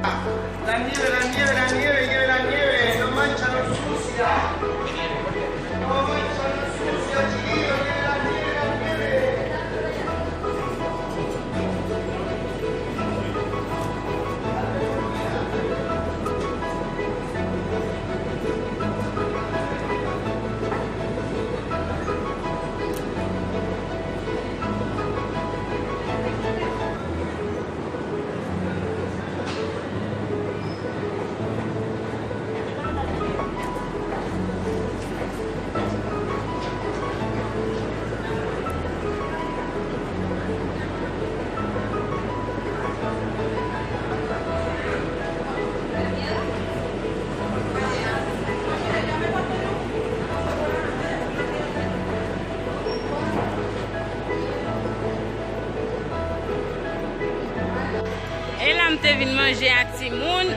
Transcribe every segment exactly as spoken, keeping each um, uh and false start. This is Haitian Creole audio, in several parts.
La nieve, la nieve, la nieve, nieve, la nieve, no mancha los sucia. No mancha los sucia, chiquillo, nieve, la nieve, la nieve. E la m te vin manje a timoun.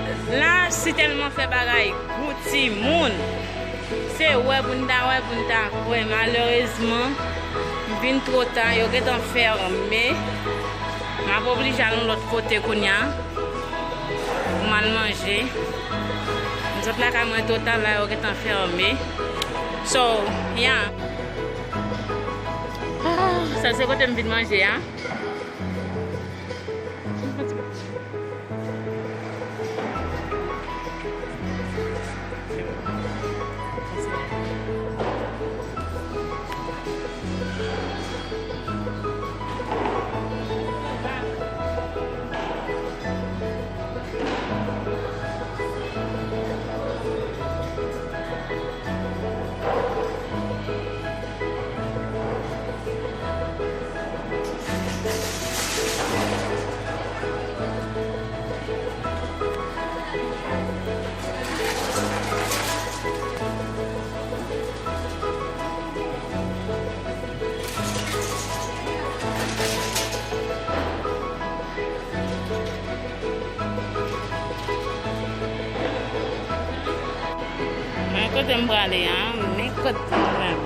La, si tèlman fè bagay gou timoun. Se wè pou n ta wè, pou n ta kwè. Malerezman, m vin twò ta, yo gentan fèmen. M ap oblije al yon lòt kote kounye a pou m al manje. M sot lakay mwen twò ta, la yo gentan fèmen. So, yeah. Ah, sa se kote m vin manje a. Men kote m prale a, men kote m prale a.